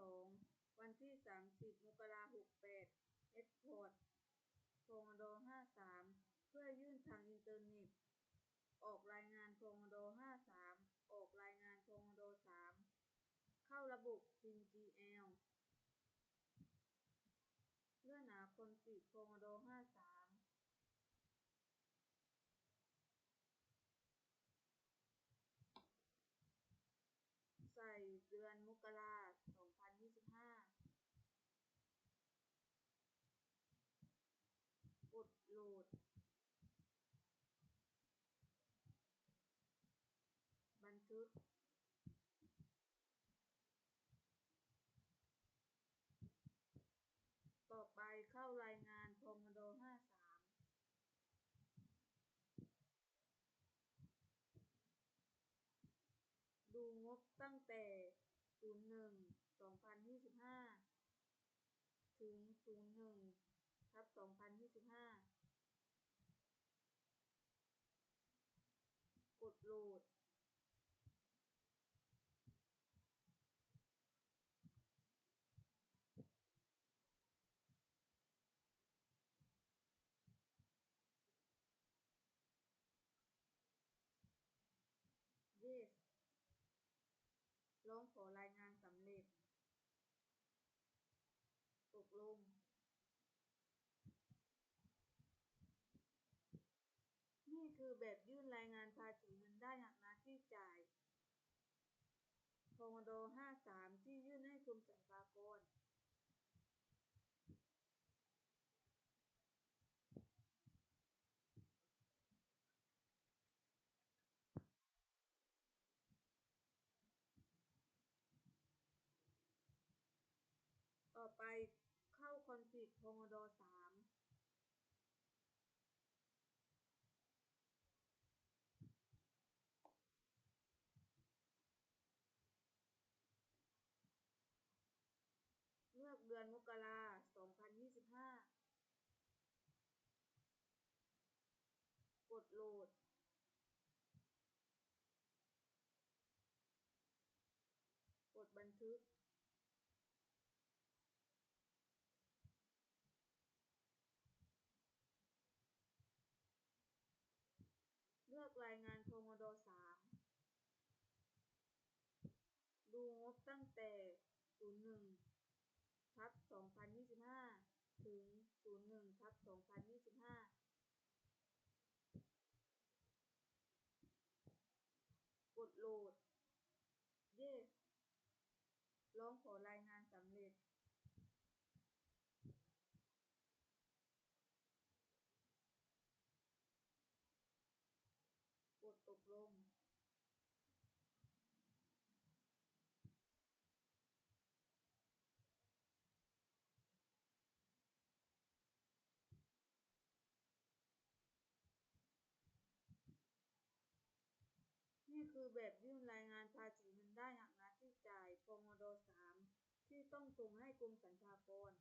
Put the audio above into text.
ສອງ ວັນທີສາມສິບ ມົກກະລາ ຫົກແປດ ເອັກສພອດ ພງດ ຫ້າສາມ ເພື່ອຍື່ນທາງອິນເຕີເນັດ. ອອກລາຍງານ ພງດ ຫ້າສາມ ອອກລາຍງານ ພງດ ສາມ ເຂົ້າລະບົບ ພີນຈີແອລ ເນື້ອໜາຄອນກຣີດ ພງດ ຫ້າສາມ ໃສ່ເດືອນມົກກະລາ ສອງພັນຊາວຫ້າ. ກົດໂຫຼດ ບັນທຶກ. ຕໍ່ໄປເຂົ້າລາຍງານ ພງດ ຫ້າສາມ. ດູງົບຕັ້ງແຕ່ ສູນໜຶ່ງ ສອງພັນຊາວຫ້າ ເຖິງ ສູນໜຶ່ງ ທັບ ສອງພັນຊາວຫ້າ. ກົດໂຫຼດ. ເຢສ ຮ້ອງຂໍລາຍງານສຳເລັດ. ຕົກລົງ. ນີ້ຄືແບບຍື່ນລາຍງານພາສີເງິນໄດ້ຫັກໜ້າທີ່ຈ່າຍ ພງດ ຫ້າສາມ ທີ່ຍື່ນໃຫ້ກົມສັນພາກອນ. ຕໍ່ໄປເຂົ້າຄອນຟລິກ ພງດ ສາມ. ເລືອກເດືອນມົກກະລາ ສອງພັນຊາວຫ້າ. ກົດໂຫຼດ. ກົດບັນທຶກ. ເລືອກລາຍງານ ພງດ ສາມ. ດູງົບຕັ້ງແຕ່ ສູນໜຶ່ງ ທັບ ສອງພັນຊາວຫ້າ ເຖິງ ສູນໜຶ່ງ ທັບ ສອງພັນຊາວຫ້າ. ກົດໂຫຼດ. ເຢສ ຮ້ອງຂໍລາຍງານສຳເລັດ. ກົດຕົກລົງ. ນີ້ຄືແບບຍື່ນລາຍງານພາສີເງິນໄດ້ຫັກໜ້າທີ່ຈ່າຍ ພງດ ສາມ ທີ່ຕ້ອງສົ່ງໃຫ້ກົມສັນພາກອນ.